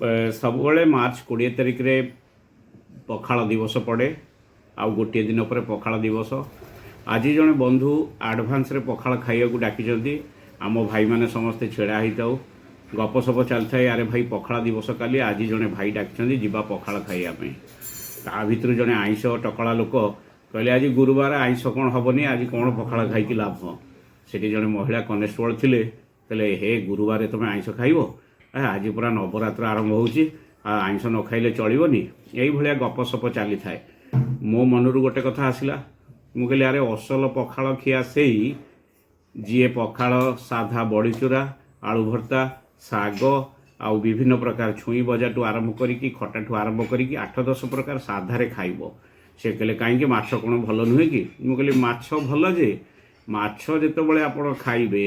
ସବୁବେଳେ ମାର୍ଚ୍ଚ 20 ତାରିଖରେ ପଖାଳ ଦିବସ ପଡ଼େ। ଆଉ ଗୋଟିଏ ଦିନ ପରେ ପଖାଳ ଦିବସ। ଆଜି ଜଣେ ବନ୍ଧୁ ଆଡ଼ଭାନ୍ସରେ ପଖାଳ ଖାଇବାକୁ ଡାକିଛନ୍ତି। ଆମ ଭାଇମାନେ ସମସ୍ତେ ଛିଡ଼ା ହେଇଥାଉ, ଗପସପ ଚାଲିଥାଏ। ଆରେ ଭାଇ, ପଖାଳ ଦିବସ କାଲି, ଆଜି ଜଣେ ଭାଇ ଡାକିଛନ୍ତି, ଯିବା ପଖାଳ ଖାଇବା ପାଇଁ। ତା ଭିତରୁ ଜଣେ ଆଇଁଷ ଟକଳା ଲୋକ କହିଲେ, ଆଜି ଗୁରୁବାର, ଆଇଁଷ କ'ଣ ହେବନି? ଆଜି କ'ଣ ପଖାଳ ଖାଇକି ଲାଭ? ସେଠି ଜଣେ ମହିଳା କନେଷ୍ଟବଳ ଥିଲେ। କହିଲେ, ହେ, ଗୁରୁବାରେ ତୁମେ ଆଇଁଷ ଖାଇବ? ଆଜି ପୁରା ନବରାତ୍ର ଆରମ୍ଭ ହେଉଛି ଆଉ ଆଇଁଷ ନ ଖାଇଲେ ଚଳିବନି। ଏଇଭଳିଆ ଗପସପ ଚାଲିଥାଏ। ମୋ ମନରୁ ଗୋଟେ କଥା ଆସିଲା। ମୁଁ କହିଲି, ଆରେ, ଅସଲ ପଖାଳ ଖିଆ ସେଇ ଯିଏ ପଖାଳ, ସାଧା ବଡ଼ିଚୁରା, ଆଳୁ ଭର୍ତ୍ତା, ଶାଗ ଆଉ ବିଭିନ୍ନ ପ୍ରକାର ଛୁଇଁ ଭଜାଠୁ ଆରମ୍ଭ କରିକି, ଖଟାଠୁ ଆରମ୍ଭ କରିକି 8-10 ପ୍ରକାର ସାଧାରେ ଖାଇବ। ସେ କହିଲେ, କାହିଁକି, ମାଛ କ'ଣ ଭଲ ନୁହେଁ କି? ମୁଁ କହିଲି, ମାଛ ଭଲ ଯେ, ମାଛ ଯେତେବେଳେ ଆପଣ ଖାଇବେ,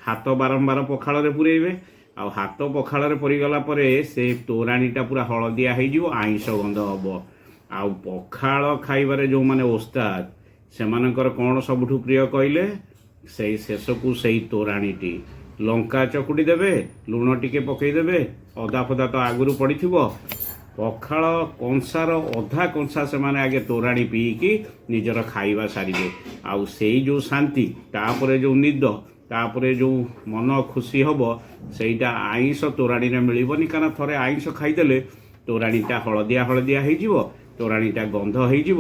ହାତ ବାରମ୍ବାର ପଖାଳରେ ପୂରେଇବେ। ଆଉ ହାତ ପଖାଳରେ ପରିଗଲା ପରେ ସେ ତୋରାଣୀଟା ପୁରା ହଳଦିଆ ହେଇଯିବ, ଆଇଁଷ ଗନ୍ଧ ହବ। ଆଉ ପଖାଳ ଖାଇବାରେ ଯେଉଁମାନେ ଓସ୍ତାଦ, ସେମାନଙ୍କର କ'ଣ ସବୁଠୁ ପ୍ରିୟ କହିଲେ, ସେଇ ଶେଷକୁ ସେଇ ତୋରାଣୀଟି। ଲଙ୍କା ଚକୁଟି ଦେବେ, ଲୁଣ ଟିକେ ପକେଇଦେବେ, ଅଦା ଫଦା ତ ଆଗରୁ ପଡ଼ିଥିବ। ପଖାଳ କଂସାର ଅଧା କଂସା ସେମାନେ ଆଗେ ତୋରାଣୀ ପିଇକି ନିଜର ଖାଇବା ସାରିବେ। ଆଉ ସେଇ ଯେଉଁ ଶାନ୍ତି, ତାପରେ ଯେଉଁ ନିଦ, ତାପରେ ଯେଉଁ ମନ ଖୁସି ହବ, ସେଇଟା ଆଇଁଷ ତୋରାଣୀରେ ମିଳିବନି। କାରଣ ଥରେ ଆଇଁଷ ଖାଇଦେଲେ ତୋରାଣୀଟା ହଳଦିଆ ହଳଦିଆ ହେଇଯିବ, ତୋରାଣୀଟା ଗନ୍ଧ ହେଇଯିବ।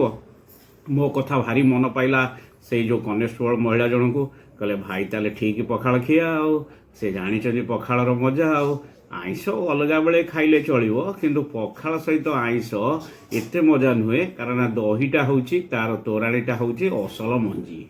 ମୋ କଥା ଭାରି ମନ ପାଇଲା ସେଇ ଯେଉଁ କନେଷ୍ଟବଳ ମହିଳା ଜଣଙ୍କୁ। କହିଲେ, ଭାଇ ତାହେଲେ ଠିକ୍ ପଖାଳ ଖିଆ, ଆଉ ସେ ଜାଣିଛନ୍ତି ପଖାଳର ମଜା। ଆଉ ଆଇଁଷ ଅଲଗା ବେଳେ ଖାଇଲେ ଚଳିବ, କିନ୍ତୁ ପଖାଳ ସହିତ ଆଇଁଷ ଏତେ ମଜା ନୁହେଁ। କାରଣ ଦହିଟା ହେଉଛି ତାର ତୋରାଣୀଟା ହେଉଛି ଅସଲ ମଞ୍ଜି।